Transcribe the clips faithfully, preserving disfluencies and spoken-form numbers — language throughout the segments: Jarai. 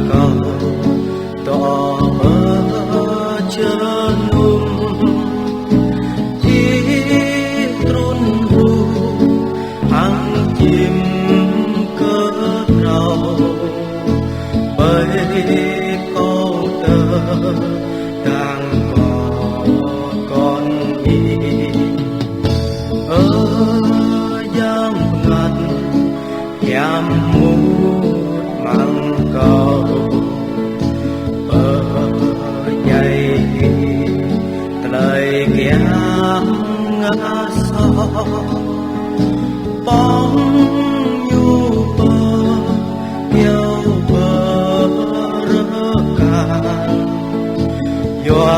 Kâo dŏ pơ jơnum, ih trŭn hluh hăng čim kơtrâo, ƀơi kâo tơdang kâo kŏn ih. Ơ Yang Bơngăt, hiam mŭt amăng kâo, pơdjai hĭ tơlơi kiăng ngă soh. Pŏng ñu pơ iâu bơrơkal, yua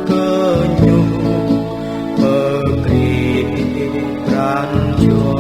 kơ ñu pơkrih pran jua.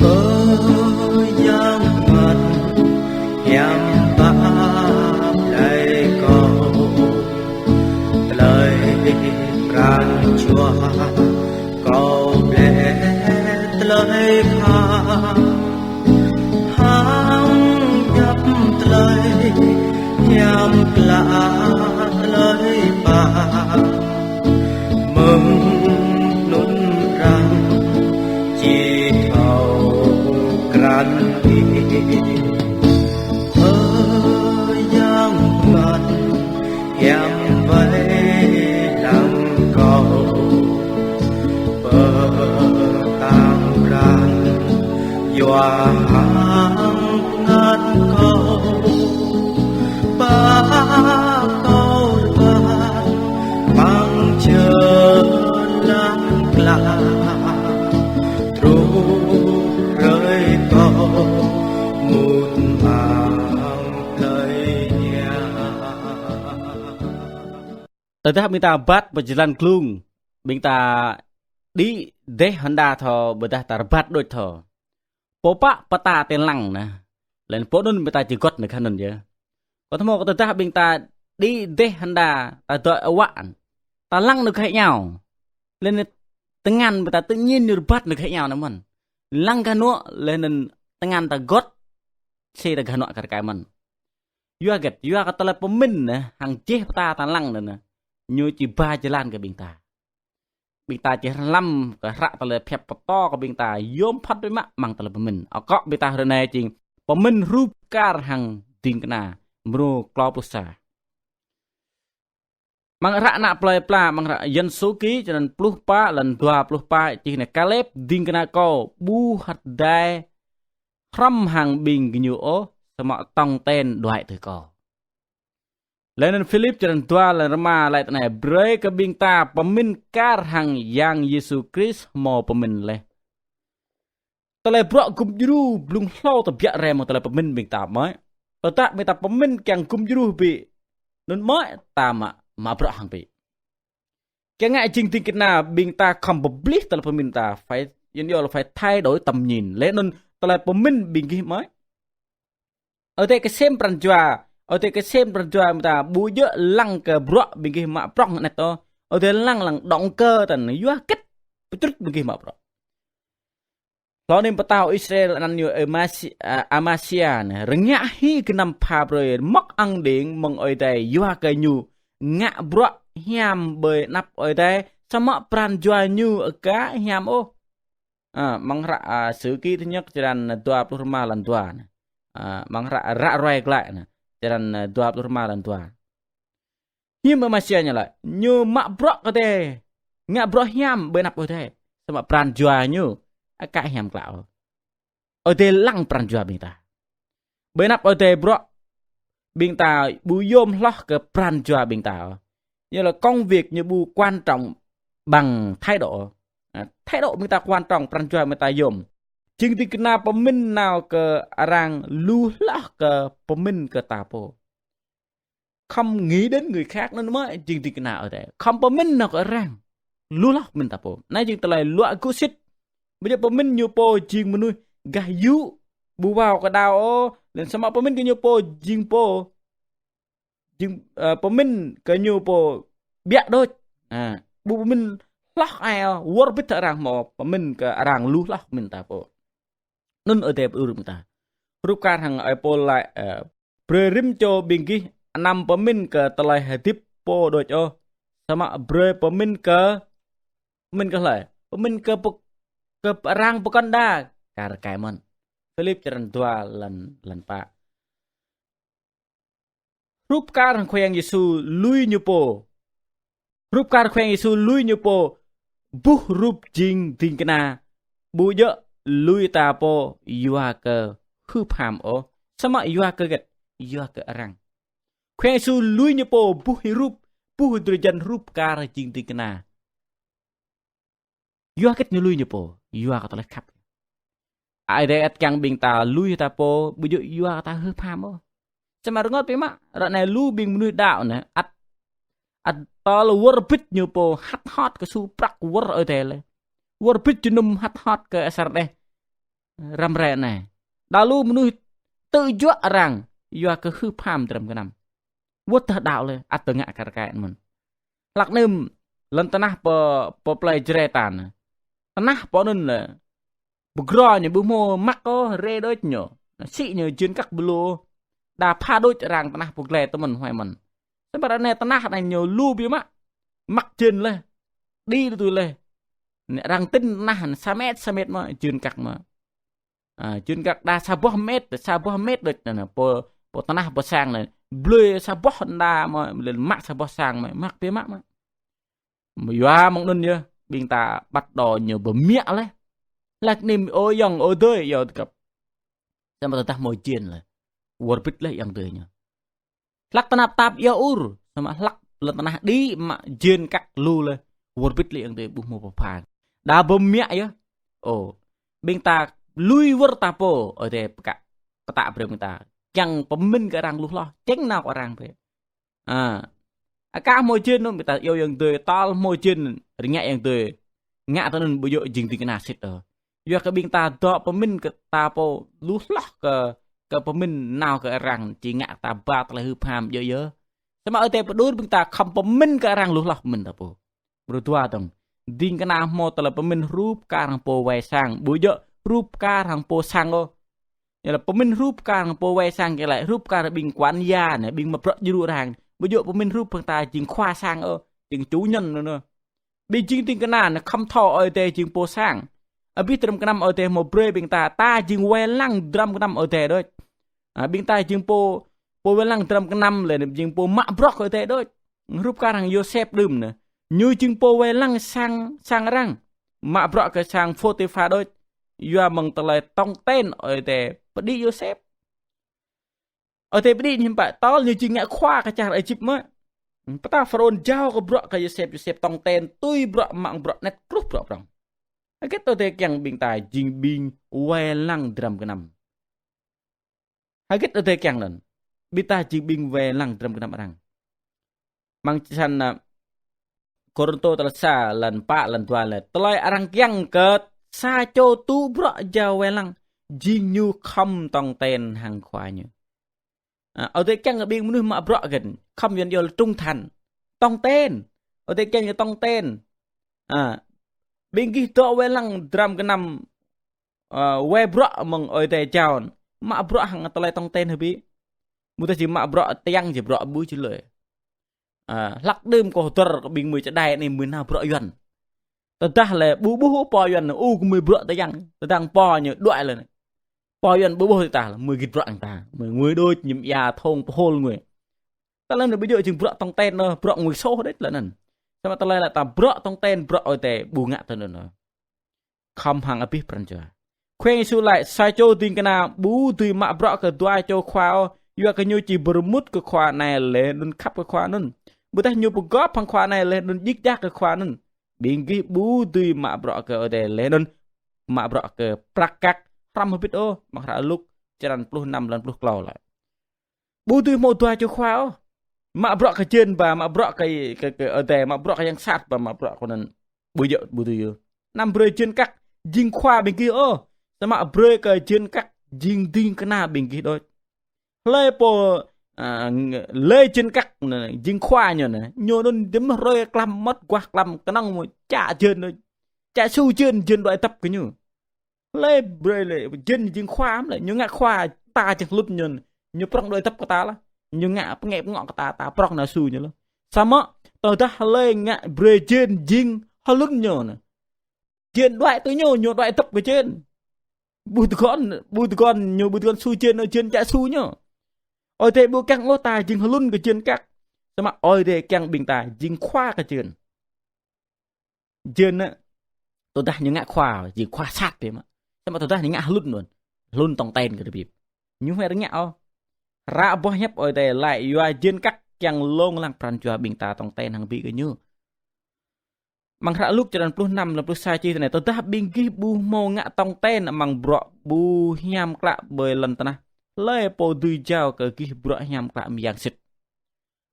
Ơ Yang Bơngăt, hiam pap đơi kâo, tơlơi pran jua kâo ƀlĕ tơlơi pha, hăng djŏp tơlơi hiam klă tơlơi pap. Mơ̆ng anŭn arăng či thâo krăn ih. Ơ Yang Bơngăt, hiam wai lăng kâo, pơtang pran jua hăng bơngăt kâo. Ba kâo rơbat amăng jơlan klă, truh hrơi kâo mŭt amăng plơi hiam. Tơdah ƀing ta rơbat pơ jơlan glông, ƀing ta đĭ dêh hơnđa thâo, ƀôdah ta rơbat đôč thâo. Pô pă pơtă tơlăng anai, laih anŭn pô anŭn ƀing ta či gŏt anai kơ anŭn yơh. Kâo thâo mơ̆ kơ tơdah ƀing ta đĭ dêh hơnđa ta dŏ awă, ta lăng anai kơ hĭ ñu. Laih anŭn tơngan ƀing ta tự nhiên ñu rơbat anai kơ hĭ ñu anai mơ̆n. Lăng kơ hơnuă, laih anŭn tơngan ta gŏt, sĭ ta kơ hơnuă kar kaĭ mơ̆n. Yua hơget, yua kơ tơlơi pơmĭn anai, hăng dêh pơtă ta lăng anai, ñu či ba jơlan kơ ƀing ta. Ƀing ta či hlăm kơ hră tơlơi pơhiăp pơtô kơ ƀing ta yôm phat biă mă amăng tơlơi pơmĭn. Akŏ ƀing ta hrơi anai jing pơmĭn rup kar hăng ding kơna, mrô klâo pluh sa. Amăng hră ană plơi pla, amăng hră Yuan Sô Ki, črăn pluh pă, lăn dua pluh pă, čih anai: Kaleb, ding kơna kâo, ƀu hơdai hrŏm hăng ƀing gơñu ôh, samơ̆ tong ten đuaĭ tui kâo. Laih anŭn Philip črăn dua lăn rơma laĭ tui anai: Brơi kơ ƀing ta pơmĭn kar hăng Yang Yêsu Krist hmâo pơmĭn laih. Tơlơi bruă gum djru blung hlâo tơbiă rai mơ̆ng tơlơi pơmĭn ƀing ta mơ̆. Tơdah ƀing ta pơmĭn kiăng gum djru ƀĕ, anŭn mơ̆ ta mă, mă bruă hăng ƀĕ. Kiăng ngă jing ding kơna ƀing ta khŏm pơblih tơlơi pơmĭn ta, phải, Yuan iâu là phải thay đổi tầm nhìn. Laih anŭn tơlơi pơmĭn ƀing gih mơ̆. Ơi Adai kơsem pran jua, Ơi Adai kơsem pran jua ƀing ta ƀu djơ̆ lăng kơ bruă ƀing gih mă prŏng anet ôh. Ơi Adai lăng lăng động cơ ta anai yua hơget pơčrŭt ƀing gih mă bruă. Hlâo anai pơtao Israel anăn ñu Amasi-, a, Amasia anai, rơngiă hĭ gơnam pha brơi mŏk ang đing mơ̆ng Ơi Adai yua kơ ñu ngă bruă hiam ƀơi anăp Ơi Adai, samơ̆ pran jua ñu aka hiam ôh. A, amăng hră, a, Sử Ký thứ nhất črăn dua pluh rơma lăn dua anai. A, amăng hră, hră Ruai Glăi anai, črăn dua pluh rơma lăn dua. Hiư̆m Amasia ñu laĭ, ñu mă bruă kơ Ơi Adai, ngă bruă hiam ƀơi anăp Ơi Adai, samơ̆ pran jua ñu aka hiam klă ôh. Ơi Adai lăng pran jua ƀing ta. Ƀơi anăp Ơi Adai bruă, ƀing ta ƀu yôm hloh kơ pran jua ƀing ta ôh. Ñu laĭ công việc ñu ƀu quan trọng bằng thái độ. A, thái độ ƀing ta quan trọng, pran jua ƀing ta yôm. Jing ding kơna pơmĭn nao kơ arăng lu hloh kơ pơmĭn kơ ta pô. Khŏm nghĩ đến người khác anŭn mơ̆ jing ding kơna Ơi Adai. Khŏm pơmĭn nao kơ arăng lu hloh pơmĭn ta pô. Anai jing tơlơi luă gŭ sĭt. Ƀu djơ̆ pơmĭn ñu pô jing mơnuih gah yŭ, ƀu wao kơ đao ôh, laih samơ̆ pơmĭn kơ ñu pô jing pô jing, ơ, pơmĭn kơ ñu pô ƀiă đôč. Ă, ƀu pơmĭn hloh ai ôh, wơr bĭt arăng hmâo pơmĭn kơ arăng lu hloh pơmĭn ta pô. Anŭn Ơi Adai pơđur ƀing ta. Hrup kar hăng ơi Pôl laĭ, ơ, brơi rĭm čô ƀing gih anăm pơmĭn kơ tơlơi hơdip pô đôč ôh, samơ̆ brơi pơmĭn kơ, pơmĭn kơ hlơi? Pơmĭn kơ pơ-, kơ arăng pơkŏn đa, kar kaĭ mơ̆n. Philip črăn dua lăn, lăn pă. Hrup kar Khua Yang Yêsu lui ñu pô. Hrup kar Khua Yang Yêsu lui ñu pô buh rup jing ding kơna, ƀu djơ̆ lui ta pô yua kơ hưp ham ôh, samơ̆ yua kơ hơget? Yua kơ arăng. Khua Yang Yêsu lui ñu pô buh hĭ rup, buh hĭ drơi jăn hrup kar jing ding kơna. Yua hơget ñu lui ñu pô? Yua kơ tơlơi khăp. Ơi Adai ăt kiăng ƀing ta lui ta pô, ƀu djơ̆ yua kơ ta hưp ham ôh. Samơ̆ rơngot biă mă, ră anai lu ƀing mơnuih đaŏ anai, ăt, ăt tơl wơr bĭt ñu pô hăt hot kơ su prăk wơr Ơi Adai lĕ. Wơr bĭt jơnum hăt hot kơ asar đeh răm rai anai. Đa lu mơnuih tơjuă arăng, yua kơ hưp ham dram gơnam. Wơ̆t tơdah đaŏ lĕ, ăt tơngă kar kaĭ mơ̆n. Hlak anŭn, lŏn tơnah pơ, pơ plơi Jrai ta. Tơnah pơ anŭn lĕ, pơgrô ñu ƀu hmâo măk ôh, rê đôč ñu. Sĭ ñu jên kăk ƀlô. Đa pha đôč arăng tơnah pơ glai tơmơ̆n huai mơ̆n. Samơ̆ ră anai tơnah anai ñu lu biă mă. Măk jên laih. Đĭ tui laih. Anai arăng tĭn tơnah anai sa met, sa met mơ̆, jên kăk mơ̆. Ă, jên kăk đa sa boh met, sa boh met đôč anai, anai, pô, pô tơnah pô sang anai. Blơi sa boh đa mơ̆, lĕ mă sa boh sang mơ̆, măk biă mă mơ̆. Mơ̆ yua mơ̆ng anŭn yơh, ƀing ta bắt đầu ñu pơmiă laih. Hlak anai ơ ayŏng ơ adơi, yua tơkăp. Samơ̆ tơdah hmâo jên laih. Wơr bĭt laih ayŏng adơi ñu. Hlak tơnap tap ia ur, samơ̆ hlak lŏn tơnah đĭ mă jên kăk lu laih, wơr bĭt laih ayŏng adơi ƀu hmâo pơpha. Đa pơmiă yơh. Ơ, ƀing ta lui wơr ta pô, Ơi Adai pơkă, pơtă brơi ƀing ta. Kiăng pơmĭn kơ arăng lu hloh, čeng nao kơ arăng brơi. Ă. Aka hmâo jên anŭn ƀing ta iâu ayŏng adơi, tơl hmâo jên, rơngiă ayŏng adơi. Ngă tơ anŭn ƀu djơ̆ jing ding kơna sĭt ôh. Yua kơ ƀing ta dŏ pơmĭn kơ ta pô lu hloh kơ, kơ pơmĭn nao kơ arăng, či ngă ta ba tơlơi hưp ham djơ̆ yơh. Samơ̆ Ơi Adai pơđur ƀing ta khŏm pơmĭn kơ arăng lu hloh pơmĭn ta pô. Mrô dua dơ̆ng. Ding kơna hmâo tơlơi pơmĭn hrup kar hăng pô wai sang, ƀu djơ̆ hrup kar hăng pô sang ôh. Yua lĕ pơmĭn hrup kar hăng pô wai sang kiăng laĭ, hrup kar ƀing quản gia anai, ƀing mă bruă djru arăng. Ƀu djơ̆ pơmĭn hrup hăng ta jing khua sang ôh, jing chủ nhân anŭn. Ƀing jing ding kơna anai khŏm thâo Ơi Adai jing pô sang. Abih dram gơnam Ơi Adai hmâo brơi ƀing ta, ta jing wai lăng dram gơnam Ơi Adai đôč. Ă, ƀing ta jing pô, pô wai lăng dram gơnam lĕ jing pô mă bruă kơ Ơi Adai đôč. Hrup kar hăng Yôsep đưm anai. Ñu jing pô wai lăng sang, sang arăng. Mă bruă kơ sang Phôtipha đôč. Yua mơ̆ng tơlơi tong ten Ơi Adai pơđĭ Yôsep. Ơi Adai pơđĭ ñu hiư̆m pă, tơl ñu jing ngă khua kơ čar Êjip mơ̆. Pơtă Pharaôn jao kơ bruă kơ Yôsep, Yôsep tong ten tui bruă mă bruă anet truh bruă prŏng. Hơget Ơi Adai kiăng ƀing ta jing ƀing wai lăng dram gơnam. Hơget Ơi Adai kiăng anŭn. Ƀing ta jing ƀing wai lăng dram gơnam arăng. Mơ̆ng črăn, ă, Kôrintô tal sa lăn pă lăn dua lĕ. Tơlơi arăng kiăng kơ sa čô tŭ bruă jao wai lăng, jing ñu khŏm tong ten hăng khua ñu. Ă, Ơi Adai kiăng kơ ƀing mơnuih mă bruă gơ̆n, khŏm yuan yol trung thành. Tong ten. Ơi Adai kiăng kơ tong ten. Ă, ƀing gih dŏ wai lăng dram gơnam, ă, wai bruă mơ̆ng Ơi Adai jao. Mă bruă hăng tơlơi tong ten hơbĭ. Mơ̆ tơdah či mă bruă tiăng či bruă ƀu či lơi. Ă, hlak đưm kơ hơdơr kơ ƀing mơi čơđai anai mơi nao bruă yuan. Tơdah lĕ ƀu ƀuh pô yuan, ơ, kơ mơi bruă tiăng. Tơdang pô ñu đuaĭ lĕ anai. Pô yuan ƀu ƀuh tơdah lĕ mơi git bruă hăng ta. Mơi ngui đôč ñim ia thong pơhôl ngui. Tơlơi anŭn ƀu djơ̆ jing bruă tong ten ôh, bruă ngui soh đôč tơlơi anŭn. Samơ̆ tơlơi lĕ ta bruă tong ten, bruă Ơi Adai ƀu ngă tơlơi anŭn ôh. Khŏm hăng abih pran jua. Khua Yang Yêsu laĭ, sa čô ding kơna ƀu dưi mă bruă kơ dua čô khua ôh, yua kơ ñu či pơrơmut kơ khua anai laih anŭn khăp kơ khua anŭn. Ƀôdah ñu pơgop hăng khua anai laih anŭn djik djak kơ khua anŭn. Ƀing gih ƀu dưi mă bruă kơ Ơi Adai laih anŭn mă bruă kơ prăk kăk. hrăm hơbĭt ôh, amăng hră Luk, črăn pluh năm lăn pluh klâo lĕ. Ƀu dưi hmâo dua čô khua ôh. Mă bruă kơ jên ba, mă bruă kơ, kơ, kơ Ơi Adai, mă bruă kơ yang sat ba, mă bruă kơ anŭn ƀu djơ̆, ƀu dưi yơh. Anăm brơi jên kăk jing khua ƀing gih ôh. Samơ̆ brơi kơ jên kăk jing ding kơna ƀing gih đôč. Hlơi pô, a, ng-, lĕ jên kăk anŭn, jing khua ñu anŭn, ñu anŭn djơ̆ mơ̆ hrơi klăm mơmŏt guah klăm kơnơ̆ng mơ̆ čă jên đôč. Čă su jên, jên đuaĭ dăp kơ ñu. Hlơi brơi lĕ jên jing khua mơ̆ lĕ, ñu ngă khua ta jing hlŭn ñu, ñu prŏng đuaĭ dăp kơ ta lah. Ñu ngă pơngĕ pơngŏ kơ ta, ta prŏng nao su ñu lah. Samơ̆ tơdah hlơi ngă brơi jên jing hlŭn ñu anŭn, jên đuaĭ tui ñu, ñu đuaĭ dăp kơ jên. Ƀu tơguan, ƀu tơguan ñu, ƀu tơguan su jên, jên čă su ñu. Ơi Adai ƀu kiăng ôh ta jing hlŭn kơ jên kăk. Samơ̆ Ơi Adai kiăng ƀing ta jing khua kơ jên. Jên anŭn, tơdah ñu ngă khua, jing khua sat biă mă. Samơ̆ tơdah ñu ngă hlŭn anŭn, hlŭn tong ten kơ rơbip, ñu huai rơngiă ôh. Hră boh hiăp Ơi Adai laĭ yua jên kăk kiăng lông lăng pran jua ƀing ta tong ten hăng ƀĭ kơ ñu. Amăng hră Luk črăn pluh năm lăn pluh sa čih tui anai: Tơdah ƀing gih ƀu hmâo ngă tong ten amăng bruă ƀu hiam klă ƀơi lŏn tơnah, hlơi pô dưi jao kơ gih bruă hiam klă mơyang sĭt?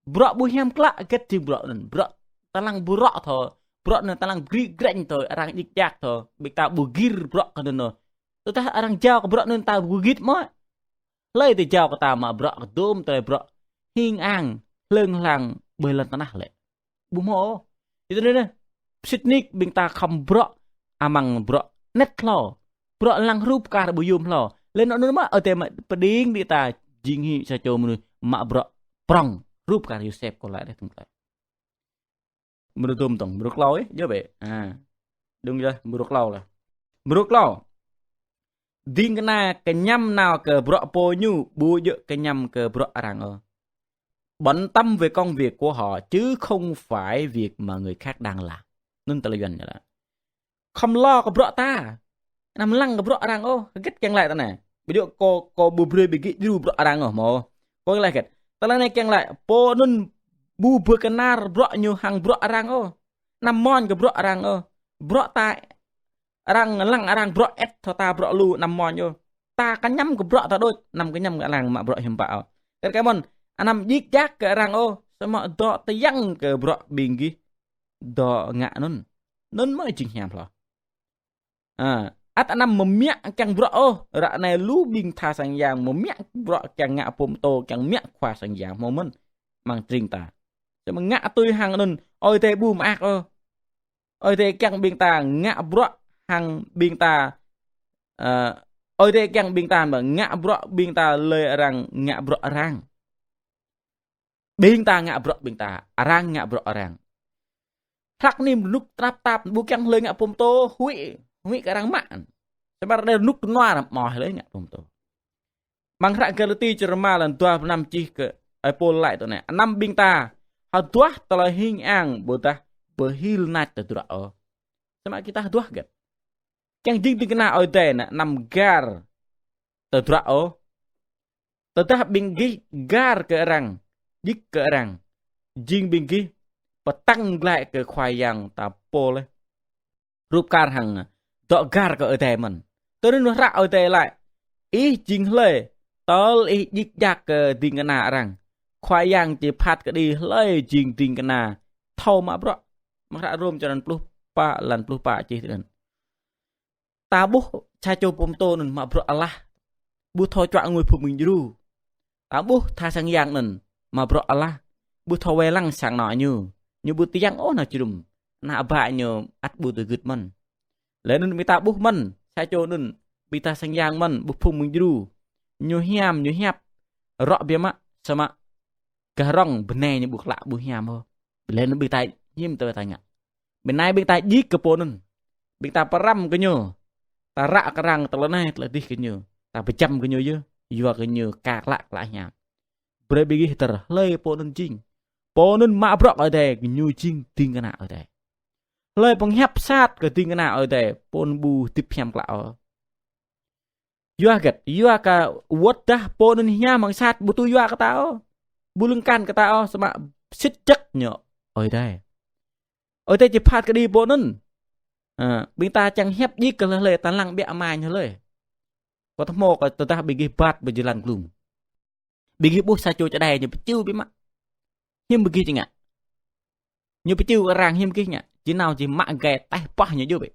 Bruă ƀu hiam klă hơget jing bruă anŭn? Bruă ta lăng ƀu rŏ thâo, bruă anŭn ta lăng gri grĕñ thâo, arăng djik djak thâo, ƀing ta ƀu gir bruă kơ anŭn ôh. Tơdah arăng jao kơ bruă anŭn ta ƀu git mơ̆. Hlơi tơjao kơ ta mă bruă kơdôm tơlơi bruă hing ang hlơ̆ng hlang ƀơi lŏn tơnah lĕ? Ƀu hmâo ôh. Tui anŭn anai, sĭt nik ƀing ta khŏm bruă amăng bruă anet hlâo, bruă lăng hrup kar ƀu yôm hlâo. Lĕ anŭn anŭn mơ̆ Ơi Adai mă pơđing ƀing ta jing hĭ sa čô mơnuih mă bruă prŏng hrup kar Yôsep kơ laĭ dêh tơ̆ng tơlơi. Mrô dôm tŏng, mrô klâo ih, djơ̆ bĕ. A. Dơ̆ng yơh, mrô klâo lah. Mrô klâo. Ding kơna kơñăm nao kơ bruă pô ñu, ƀu djơ̆ kơñăm kơ bruă arăng ôh. Bận tâm về công việc của họ, chứ không phải việc mà người khác đang làm. Anŭn tơlơi Yuan ñu laĭ. Khŏm lo kơ bruă ta. Anăm lăng kơ bruă arăng ôh. Hơget kiăng laĭ tui anai? Ƀu djơ̆ kâo, kâo ƀu brơi ƀing gih djru bruă arăng ôh mơ̆. Kâo kiăng laĭ hơget? Tơlơi anai kiăng laĭ, pô anŭn ƀu pơkơnar bruă ñu hăng bruă arăng ôh. Anăm mơñum kơ bruă arăng ôh. Bruă ta, arăng lăng arăng bruă ĕt thâo ta bruă lu, anăm mơñum ôh. Ta kơñăm kơ bruă ta đôč, anăm kơñăm kơ arăng mă bruă hiư̆m pă ôh. Kar kaĭ mơ̆n, anăm djik djak kơ arăng ôh, samơ̆ dŏ tơyăng kơ bruă ƀing gih dŏ ngă anŭn. Anŭn mơ̆ jing hiam hloh. A, ăt anăm mơmiă kiăng bruă ôh, ră anai lu ƀing tha sang yang mơmiă bruă kiăng ngă pô pơtô, kiăng mă khua sang yang hmâo mơ̆n amăng tring ta. Samơ̆ ngă tui hăng anŭn, Ơi Adai ƀu mơak ôh. Ơi Adai kiăng ƀing ta ngă bruă hăng ƀing ta, ơ, Ơi Adai kiăng ƀing ta mơ̆ ngă bruă ƀing ta, lơi arăng ngă bruă arăng. Ƀing ta ngă bruă ƀing ta, arăng ngă bruă arăng. Hlak anai rơnŭk tơnap tap, ƀu kiăng hlơi ngă pơtô, huĭ, huĭ kơ arăng mă. Samơ̆ rơnŭk tơnua răm mơ̆ hlơi ngă pơtô. Amăng hră Galati črăn rơma lăn dua pluh năm čih kơ, ơi Pôl laĭ tui anai: Anăm ƀing ta hơduah tơlơi hing ang ƀôdah pơhil nač tơdruă ôh. Samơ̆ ƀing ta hơduah hơget? Kiăng jing ding kơna Ơi Adai anŭn, anăm gar tơdruă ôh. Tơdah ƀing gih gar kơ arăng, djik kơ arăng, jing ƀing gih pơtăng glaĭ kơ Khua Yang ta pô laih. Hrup kar hăng dŏ gar kơ Ơi Adai mơ̆n. Tui anŭn hră Ơi Adai laĭ: Ih jing hlơi, tơl ih djik djak kơ ding kơna arăng? Khua Yang či phat kơđi hlơi jing ding kơna thâo mă bruă. Amăng hră Rôm črăn pluh pă lăn pluh pă čih tui anŭn. Ta ƀuh sa čô pô pơtô anŭn mă bruă alah, ƀu thâo čuă ngui phung ƀing djru. Ta ƀuh tha sang yang anŭn mă bruă alah, ƀu thâo wai lăng sang anŏ ñu. Ñu ƀu tơyăng ôh nao jơnum. Ană bă ñu ăt ƀu tơgưt mơ̆n. Laih anŭn ƀing ta ƀuh mơ̆n, sa čô anŭn ƀing tha sang yang mơ̆n, ƀuh phung ƀing djru. Ñu hiam, ñu hiăp, rŏ biă mă, samơ̆ gah rŏng bơnai ñu ƀu klă, ƀu hiam ôh. Laih anŭn ƀing ta hiư̆m tơlơi ta ngă? Bơnai ƀing ta djik kơ pô anŭn. Ƀing ta pơrăm kơ ñu. Ta ră kơ arăng tơlơi anai, tơlơi adih kơ ñu. Ta pơčăm kơ ñu yơh, yua kơ ñu ka klă, klă hiam. Brơi ƀing gih hơdơr hlơi pô anŭn jing. Pô anŭn mă bruă kơ Ơi Adai, ñu jing ding kơna Ơi Adai. Hlơi pơhiăp sat kơ ding kơna Ơi Adai, pô anŭn ƀu hơdip hiam klă ôh. Yua hơget? Yua kơ wơ̆t dah pô anŭn hiam hăng sat ƀu tui yua kơ ta ôh. Ƀu lăng kăn kơ ta ôh, samơ̆ sĭt jăk ñu Ơi Adai. Ơi Adai či phat kơđi pô anŭn. Ơ, ƀing ta čang hiăp djik kơ hlơi hlơi, ta lăng ƀiă ama ñu hlơi. Kâo tơhmô kơ tơdah ƀing gih ƀat ƀơi jơlan glung. Ƀing gih ƀuh sa čô čơđai ñu pơču biă mă. Hiư̆m ƀing gih či ngă? Ñu pơču kơ arăng hiư̆m ƀing gih ngă? Či nao či mă gai taih pah ñu djơ̆ bĕ.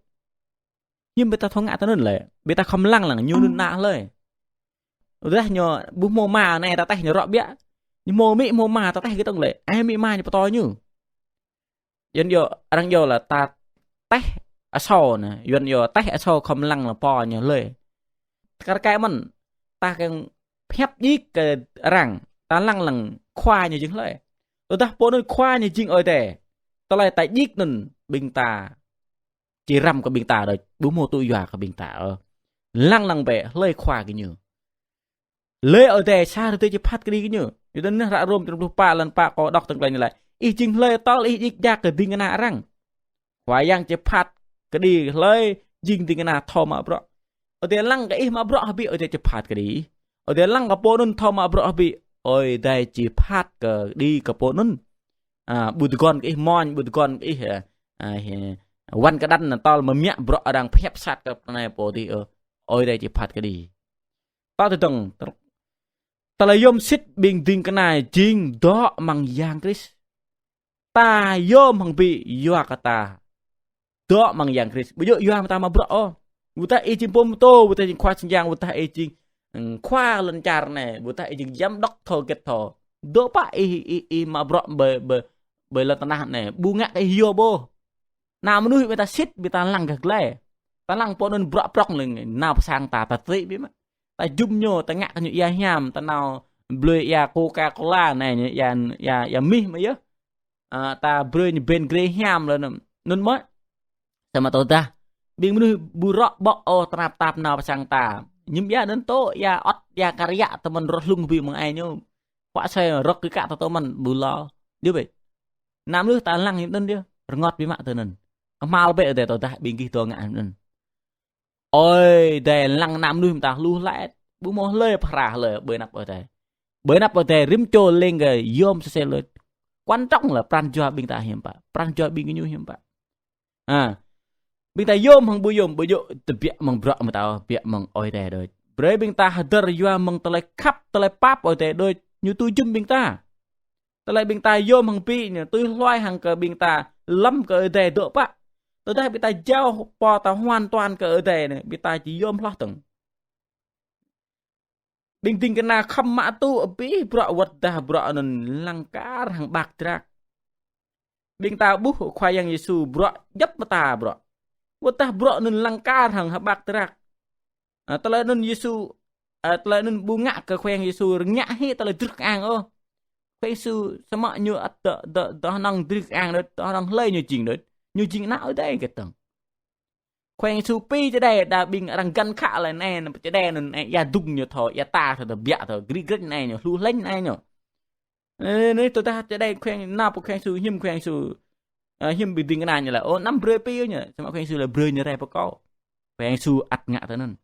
Hiư̆m ƀing ta thâo ngă tui anŭn lĕ? Ƀing ta khŏm lăng lăng ñu anŭn ană hlơi. Tơdah ñu ƀu hmâo ama anai ta taih ñu rŏ biă. Ñu hmâo amĭ hmâo ama ta taih kơ tŏng lĕ. Ai amĭ ama ñu pơtô ñu. Yuan yơh, arăng yơh lĕ ta taih asâo anai. Yuan yơh taih asâo khŏm lăng lăng pô ñu hlơi. Kar kaĭ mơ̆n, ta kiăng pơhiăp djik kơ arăng, ta lăng lăng khua ñu jing hlơi. Tơdah pô anŭn khua ñu jing Ơi Adai. Tơlơi ta djik anŭn ƀing ta či răm kơ ƀing ta đôč, ƀu hmâo tŭ yua kơ ƀing ta ôh. Lăng lăng bĕ hlơi khua kơ ñu. Hlơi Ơi Adai sa rơdêh či phat kơđi kơ ñu. Yua dah anai hră Rôm črăn pluh pă lăn pă kâo đŏk tơ̆ng tơlơi anai lĕ. Ih jing hlơi tơl ih djik djak kơ ding kơna arăng. Khua Yang či phat kơđi hlơi jing ding kơna thâo mă bruă. Ơi Adai lăng kơ ih mă bruă hơbĭ, Ơi Adai či phat kơđi. Ơi Adai lăng kơ pô anŭn thâo mă bruă hơbĭ, Ơi Adai či phat kơđi kơ pô anŭn. A, ƀu tơguan kơ ih mơñum, ƀu tơguan kơ ih, a, a, hê, wăn kơđăn anŭn tơl mơmiă bruă arăng pơhiăp sat kơ pơ anai pô adih, ơ, Ơi Adai či phat kơđi. Ta tơdơ̆ng, tơ-, tơlơi yôm sĭt ƀing ding kơna jing dŏ amăng Yang Krist. Ta yôm hăng ƀĭ yua kơ ta dŏ amăng Yang Krist. Ƀu djơ̆ yua mơ̆ ta mă bruă ôh. Ƀôdah ih jing pô mơtô, ƀôdah jing khua sing yang, ƀôdah ih jing, ừm, khua lŏn čar anai, ƀôdah ih jing giám đốc thâo hơget thâo. Dŏ pă ih, ih, ih mă bruă ƀơi, ƀơi, ƀơi lŏn tơnah anai. Ƀu ngă kơ ih yôm ôh. Ană mơnuih ƀing ta sĭt, ƀing ta lăng gah glai. Ta lăng pô anŭn bruă prŏng lĕ, nao pơ sang ta, ta tơlĭ biă mă. Ta jum ñu, ta ngă kơ ñu ia hiam, ta nao blơi ia Coca-Cola anai, ñu ia, ia, ia mih mơ̆ yơh. A, ta brơi ñu ƀen grê hiam lĕ anŭn, anŭn mơ̆. Samơ̆ tơdah ƀing mơnuih ƀu rŏ ƀô̆ ôh tơnap tap nao pơ sang ta. Ñu ia anŭn tŏ, ia ŏt, ia kar yă tơmơ̆n rŏ hlung ƀĭ mơ̆ng ai ñu. Huă asơi rŏk kơ kă tơmơ̆n ƀu lâo. Djơ̆ bĕ. Ană mơnuih ta lăng anŭn djơ̆, rơngot biă mă tui anŭn. Kơhma̱l bĕ tơdah ƀing gih dŏ ngă anŭn. Ơi Adai lăng ană mơnuih mơta hluh laih. Ƀu hmâo hlơi phara hlơi ƀơi anăp Ơi Adai. Ƀơi anăp Ơi Adai rĭm čô lêng kơ yôm sơsel lĕ. Quan trọng lĕ pran jua ƀing ta hiư̆m pă. Pran jua ƀing gơñu hiư̆m pă. A. Ƀing ta yôm hăng ƀu yôm, ƀu djơ̆ tơbiă mơ̆ng bruă mơ̆ng ta ôh, biă mơ̆ng Ơi Adai đôč. Brơi ƀing ta hơdơr yua mơ̆ng tơlơi khăp, tơlơi pap Ơi Adai đôč. Ñu tui jum ƀing ta. Tơlơi ƀing ta yôm hăng ƀĭ ñu, tui hluai hăng kơ ƀing ta lăm kơ Ơi Adai dŏ pă. Tơdah ƀing ta jao pô ta hoàn toàn kơ Ơi Adai anai, ƀing ta či yôm hloh dơ̆ng. Ƀing ding kơna khŏm mă tŭ abih bruă wơ̆t dah bruă anŭn lăng kar hăng ƀak drak. Ƀing ta ƀuh Khua Yang Yêsu bruă djŏp mơta bruă. Wơ̆t dah bruă anŭn lăng kar hăng hơƀak drak. A, tơlơi anŭn Yêsu, a, tơlơi anŭn ƀu ngă kơ Khua Yang Yêsu rơngiă hĭ tơlơi drưh kơang ôh. Khua Yang Yêsu samơ̆ ñu ăt dŏ, dŏ, dŏ hơnơ̆ng drưh kơang đôč, dŏ hơnơ̆ng hlơi ñu jing đôč. Ñu jing ană Ơi Adai kơ tơ̆ng. Khua Yang Yêsu pi čơđai đa ƀing arăng găn khă lĕ anai, anŭn čơđai anŭn, anai, ia dŭng ñu thâo, ia ta thâo, tơbiă thâo, grik grik anai ñu, hluh hlĕng anai ñu. Ơ, anai tơdah čơđai Khua Yang, nao pơ Khua Yang Yêsu, hiư̆m Khua Yang Yêsu, ơ, hiư̆m ƀing ding kơna ñu laĭ, ơ, anăm brơi pi ñu, samơ̆ Khua Yang Yêsu laĭ brơi ñu rai pơ kâo. Khua Yang Yêsu ăt ngă tui anŭn.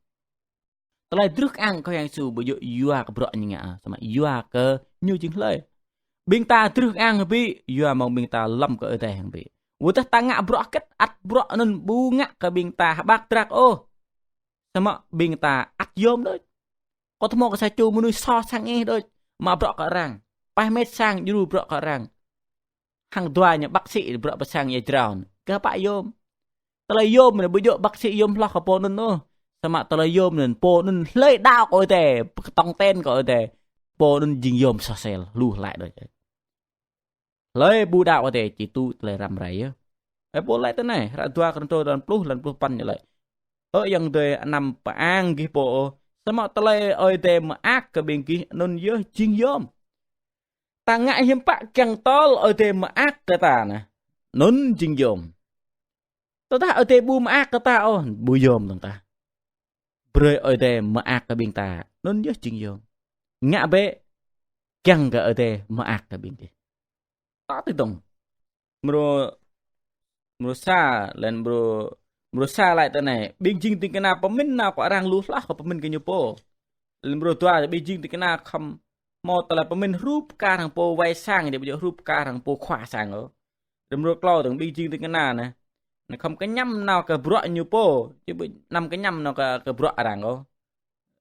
Tơlơi drưh kơang Khua Yang Yêsu ƀu djơ̆ yua kơ bruă ñu ngă, samơ̆ yua kơ ñu jing hlơi. Ƀing ta drưh kơang hơbĭ, yua mơ̆ng ƀing ta lăm kơ Ơi Adai hăng ƀĭ. Wơ̆t dah ta ngă bruă hơget, ăt bruă anŭn ƀu ngă kơ ƀing ta hơƀak drak ôh. Samơ̆ ƀing ta ăt yôm đôč. Kâo tơhmô kơ sa čô mơnuih soh sang ih đôč, mă bruă kơ arăng. Paih met sang djru bruă kơ arăng. Hăng dua ñu bác sĩ bruă pơ sang ia jrao. Kơ pă yôm. Tơlơi yôm anai ƀu djơ̆ bác sĩ yôm hloh kơ pô anŭn ôh. Samơ̆ tơlơi yôm anŭn pô anŭn hlơi đaŏ kơ Ơi Adai, pơkơtong ten kơ Ơi Adai. Pô anŭn jing yôm soh sel, hluh laih đôč. Hlơi ƀu đaŏ Ơi Adai či tŭ tơlơi răm rai yơh. Ơ, pô laĭ tui anai, hră dua Kôrintô lăn pluh, lăn pluh păn ñu laĭ. Ơ ayŏng adơi, anăm pơang gih pô ôh, samơ̆ tơlơi Ơi Adai mơak kơ ƀing gih anŭn yơh jing yôm. Ta ngă hiư̆m pă kiăng tơl Ơi Adai mơak kơ ta anai, anŭn jing yôm. Tơdah Ơi Adai ƀu mơak kơ ta ôh, ƀu yôm dơ̆ng tah. Brơi Ơi Adai mơak kơ ƀing ta, anŭn yơh jing yôm. Ngă bĕ, kiăng kơ Ơi Adai mơak kơ ƀing gih. Tŏ tui dơ̆ng. Mrô, mrô sa, lĕn mrô, mrô sa laĭ tui anai, ƀing jing ding kơna pơmĭn nao kơ arăng lu hloh kơ pơmĭn kơ ñu pô. Lĕn mrô dua, ƀing jing ding kơna khŏm hmâo tơlơi pơmĭn hrup kar hăng pô wai sang, ƀu djơ̆ hrup kar hăng pô khua sang ôh. Lĕn mrô klâo dơ̆ng ƀing jing ding kơna anai. Anai khŏm kơñăm nao kơ bruă ñu pô, či ƀu anăm kơñăm nao kơ, kơ bruă arăng ôh.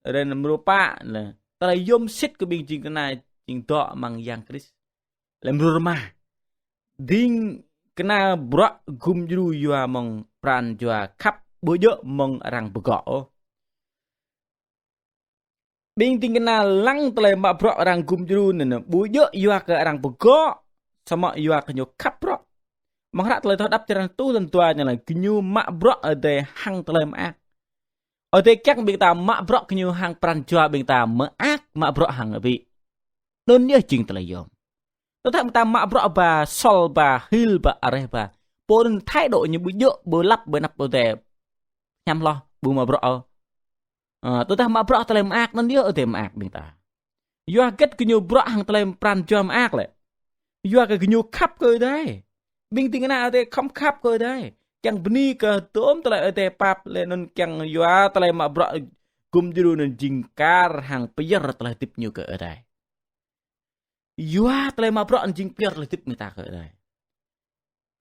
Ren mrô pă lĕ, tơlơi yôm sĭt kơ ƀing jing kơna jing dŏ amăng Yang Krist. Lĕ mrô rơma, ding kơna bruă gum djru yua mơ̆ng pran jua khăp, ƀu djơ̆ mơ̆ng arăng pơgŏ ôh. Ƀing ding kơna lăng tơlơi mă bruă arăng gum djru anŭn, ƀu djơ̆ yua kơ arăng pơgŏ, samơ̆ yua kơ ñu khăp bruă. Amăng hră Tơlơi Adai Đăp črăn rơtuh lăn dua ñu laĭ gơñu mă bruă Ơi Adai hăng tơlơi mơak. Ơi Adai kiăng ƀing ta mă bruă gơñu hăng pran jua ƀing ta mơak, mă bruă hăng abih. Anŭn yơh jing tơlơi yôm. Tơdah ƀing ta mă bruă ba sol ba hil ba areh ba, pô anŭn thái độ ñu ƀu djơ̆, ƀu lăp, ƀu năp Ơi Adai hiam hloh, ƀu mă bruă ôh. Ơ, tơdah mă bruă tơlơi mơak, anŭn yơh Ơi Adai mơak ƀing ta. Yua hơget gơñu bruă hăng tơlơi pran jua mơak lĕ? Yua kơ gơñu khăp kơ Ơi Adai. Ƀing ding kơna Ơi Adai khŏm khăp kơ Ơi Adai. Kiăng bơni kơ tôm tơlơi Ơi Adai pap lĕ anŭn kiăng yua tơlơi mă bruă gum djru anŭn jing kar hăng pơyơr tơlơi hơdip ñu kơ Ơi Adai. Yua tơlơi mă bruă anŭn jing pơyơr tơlơi hơdip ƀing ta kơ Ơi Adai.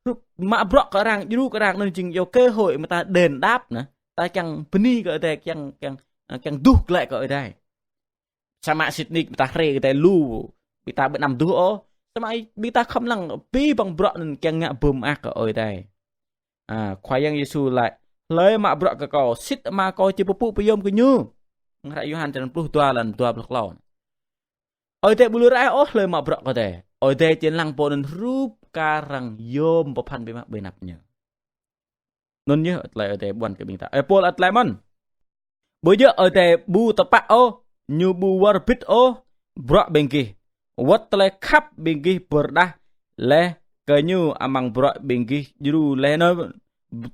Hrup mă bruă kơ arăng, djru kơ arăng anŭn jing yua cơ hội ƀing ta đền đáp anŭn. Ta kiăng bơni kơ Ơi Adai, kiăng, kiăng, kiăng duh glaĭ kơ Ơi Adai. Samơ̆ sĭt nik ƀing ta hrĕ kơ Ơi Adai lu, ƀing ta ƀu anăm duh ôh. Samơ̆ ƀing ta khŏm lăng abih bang bruă anŭn kiăng ngă bơm mơak kơ Ơi Adai. A, Khua Yang Yêsu laĭ: "Hlơi mă bruă kơ Kâo, sĭt Ama Kâo či pơpŭ pơyom kơ ñu." Amăng hră Yôhan črăn pluh dua lăn dua pluh klâo. Ơi Adai ƀu lui raih ôh hlơi mă bruă kơ Ơi Adai. Ơi Adai či lăng pô anŭn hrup kar hăng yôm pơphan biă mă ƀơi anăp ñu. Anŭn yơh tơlơi Ơi Adai ƀuăn kơ ƀing ta. Ơi Pôl laĭ tơlơi mơ̆n: Ƀu djơ̆ Ơi Adai ƀu tơpă ôh, ñu ƀu wơr bĭt ôh bruă ƀing gih, wơ̆t tơlơi khăp ƀing gih pơrơđah laih kơ ñu amăng bruă ƀing gih djru laih anŭn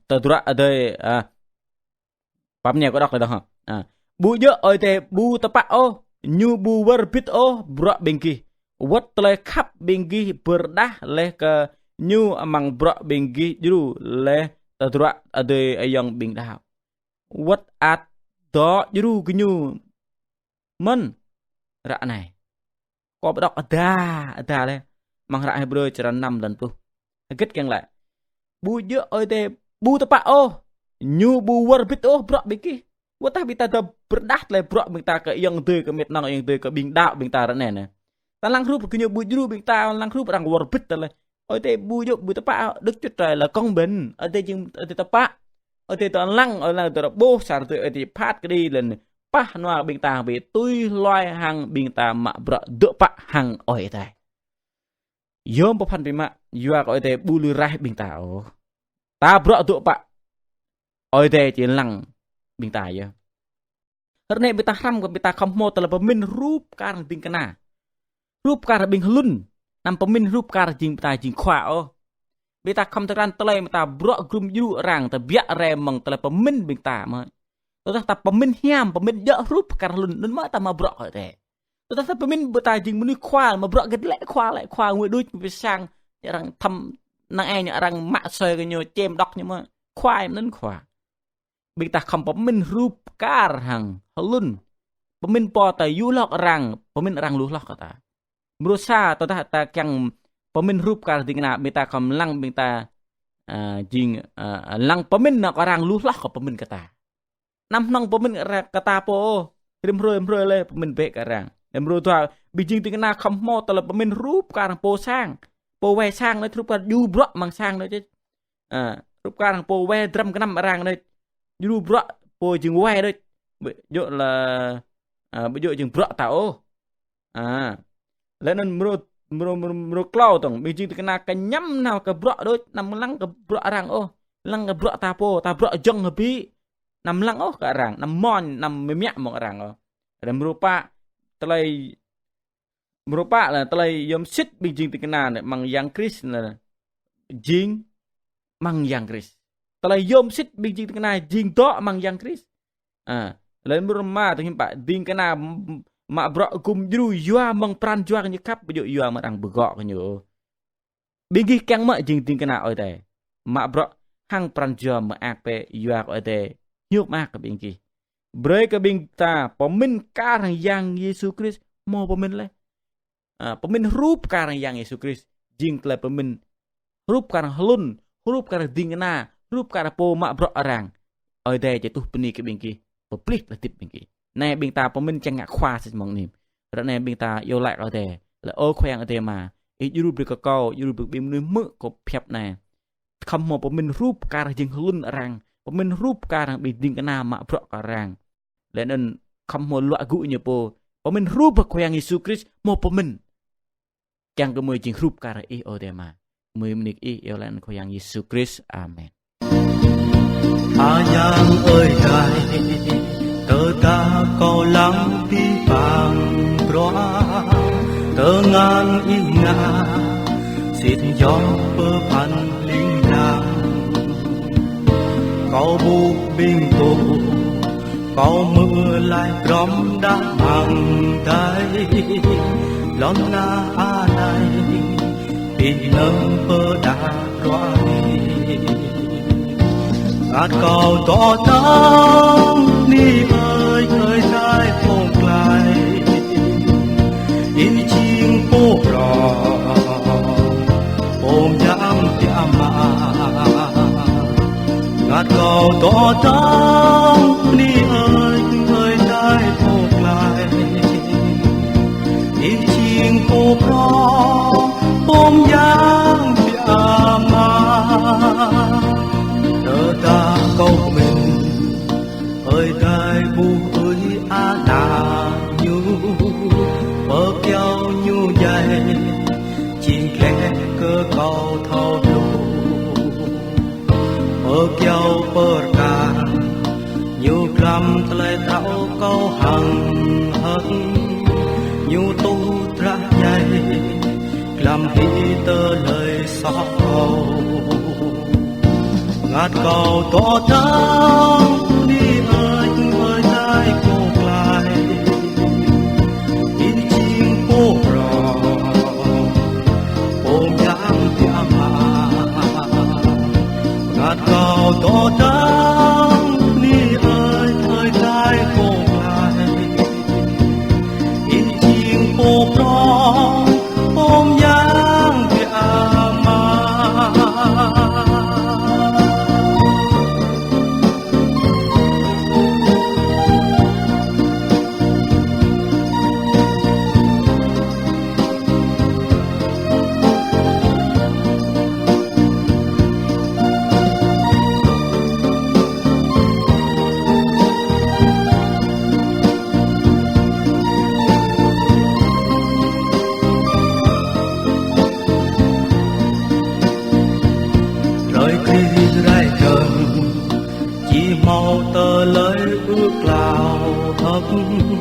tơdruă adơi, a, pap ñu kơ đŏk laih dơ̆ng hă. A, ƀu djơ̆ Ơi Adai ƀu tơpă ôh, ñu ƀu wơr bĭt ôh bruă ƀing gih, wơ̆t tơlơi khăp ƀing gih pơrơđah laih kơ ñu amăng bruă ƀing gih djru laih tơdruă adơi ayŏng ƀing đaŏ. Wơ̆t ăt dŏ djru gơñu mơ̆n ră anai. Kâo pơđŏk ada, ada laih. Amăng hră Hêbrơ črăn năm lăn pluh. Hơget kiăng laĭ? Ƀu djơ̆ Ơi Adai ƀu tơpă ôh, ñu ƀu wơr bĭt ôh bruă ƀing gih. Wơ̆t tơdah ƀing ta dŏ pơrơđah tơlơi bruă ƀing ta kơ ayŏng adơi, kơ met nong ayŏng adơi, kơ ƀing đaŏ ƀing ta ră anai anŭn. Ta lăng hrup gơñu ƀu djru ƀing ta, lăng hrup arăng wơr bĭt ta laih. Ơi Adai ƀu djơ̆ ƀu tơpă, Đức Chúa Trời là công bình. Ơi Adai jing Ơi Adai tơpă. Ơi Adai dŏ lăng, Ơi Adai dŏ rơboh, sa rơtuh Ơi Adai phat kơđi lĕ anŭn pah nua ƀing ta ƀu tui hluai hăng ƀing ta mă bruă dŏ pă hăng Ơi Adai. Yôm pơphan biă mă, yua kơ Ơi Adai ƀu lui raih ƀing ta ôh. Ta bruă dŏ pă, Ơi Adai či lăng ƀing ta yơh. Ră anai ƀing ta hrăm kơ ƀing ta khŏm hmâo tơlơi pơmĭn hrup kar ding kơna. Hrup kar ƀing hlŭn, anăm pơmĭn hrup kar jing ƀing ta jing khua ôh. Ƀing ta khŏm tơkrăn tơlơi ƀing ta bruă gum djru arăng, ta biă rai mơ̆ng tơlơi pơmĭn ƀing ta mơ̆n. Tơdah ta pơmĭn hiam, pơmĭn djơ̆ hrup kar hlŭn, anŭn mơ̆ ta mă bruă kơ Ơi Adai. Tơdah ta pơmĭn ƀing ta jing mơnuih khua, mă bruă hơget lĕ khua, lĕ khua ngui đuč, ngui pơsang, arăng thăm năng ai ñu, arăng mă sơi kơ ñu, čem đŏk ñu mơ̆. Khua anŭn khua. Ƀing ta khŏm pơmĭn hrup kar hăng hlŭn. Pơmĭn pô ta yua hloh arăng, pơmĭn arăng lu hloh kơ ta. Mrô sa, tơdah ta kiăng pơmĭn hrup kar ding kơna, ƀing ta khŏm lăng ƀing ta, a, jing, a, lăng pơmĭn nao kơ arăng lu hloh kơ pơmĭn kơ ta. Anăm hơnơ̆ng pơmĭn kơ arăng kơ ta pô ôh, rĭm hrơi, rĭm hrơi lĕ pơmĭn bĕ kơ arăng. Lĕ mrô dua, ƀing jing ding kơna khŏm hmâo tơlơi pơmĭn hrup kar hăng pô sang. Pô wai sang anai hrup kar djru bruă amăng sang anai čĕ. A, hrup kar hăng pô wai dram gơnam arăng anai. Djru bruă pô jing wai đôč. Ƀu djơ̆ lĕ, a, ƀu djơ̆ jing bruă ta ôh. A, lĕ anŭn mrô, mrô, mrô, mrô klâo dơ̆ng, ƀing jing ding kơna kơñăm nao kơ bruă đôč, anăm lăng kơ bruă arăng ôh. Lăng kơ bruă ta pô, ta bruă jơ̆ng hơbĭ. Anăm lăng ôh kơ arăng, anăm mơñam, anăm mơmiă mơ̆ng arăng ôh. Ră mrô pă, tơlơi Mrô pă lĕ tơlơi yôm sĭt ƀing jing ding kơna lĕ amăng Yang Krist lĕ jing amăng Yang Krist. Tơlơi yôm sĭt ƀing jing ding kơna jing dŏ amăng Yang Krist. A, lĕ mrô rơma tơlơi hiư̆m pă ding kơna m-, mă bruă gum djru yua mơ̆ng pran jua kơ ñu khăp, ƀu djơ̆ yua mơ̆ng arăng pơgŏ kơ ñu. Ƀing gih kiăng mơ̆ jing ding kơna Ơi Adai, mă bruă hăng pran jua mơak bĕ, yua kơ Ơi Adai hiư̆m mơak kơ ƀing gih. Brơi kơ ƀing ta pơmĭn kar hăng Yang Yêsu Krist hmâo pơmĭn laih. A, pơmĭn hrup kar hăng Yang Yêsu Krist, jing tơlơi pơmĭn hrup kar hăng hlŭn, hrup kar ding kơna, hrup kar pô mă bruă arăng. Ơi Adai či tuh bơni kơ ƀing gih, pơplih tơlơi hơdip ƀing gih. Anai ƀing ta pơmĭn čang ngă khua sĭt mơ̆ng anai. Ră anai ƀing ta iâu laĭ kơ Ơi Adai. Laĭ: Ơ Khua Yang Adai mă, Ih djru brơi kơ kâo, djru brơi ƀing mơnuih hmư̆ kâo pơhiăp anai. Khŏm hmâo pơmĭn hrup kar jing hlŭn arăng, pơmĭn hrup kar hăng ƀing ding kơna mă bruă kơ arăng. Laih anŭn khŏm hmâo luă gŭ ñu pô, pơmĭn hrup Khua Yang Yêsu Krist hmâo pơmĭn. Kiăng kơ gơmơi jing hrup kar Ih, Ơi Adai mă. Gơmơi mơ̆ng anai Ih iâu laĭ anăn Khua Yang Yêsu Krist. Amen. Khua Yang ơi Adai, tơdah kâo lăng abih bang bruă, tơngan Ih ngă, sĭt yom pơphan ling lang. Kâo ƀuh ƀing pô, kâo mơ̆ laĭ brŏm đah mơ̆ng adai, lŏn tơnah anai, ƀing nơ̆ng pơdah bruă Ih. Ngăt kâo dŏ dơ̆ng bơni Ơi, Ơi Adai pô glăi. Ih jing pô prŏng, pô mơyang biă mă. Ngăt kâo dŏ dơ̆ng bơni Ơi, Ơi Adai pô glăi. Ih jing pô prŏng, pô mơyang biă mă. Tơdah kâo mĭn, Ơi Adai ƀuh ơi ană Ñu, pơkiaŏ Ñu djai, jing gleh kơ kâo thâo hluh. Pơkiaŏ pơrkă, Ñu glăm tơlơi trăo kâo hăng hơ̆k, Ñu tuh drah djai, glăm hĭ tơlơi soh kâo. Ngăt kâo dŏ dơ̆ng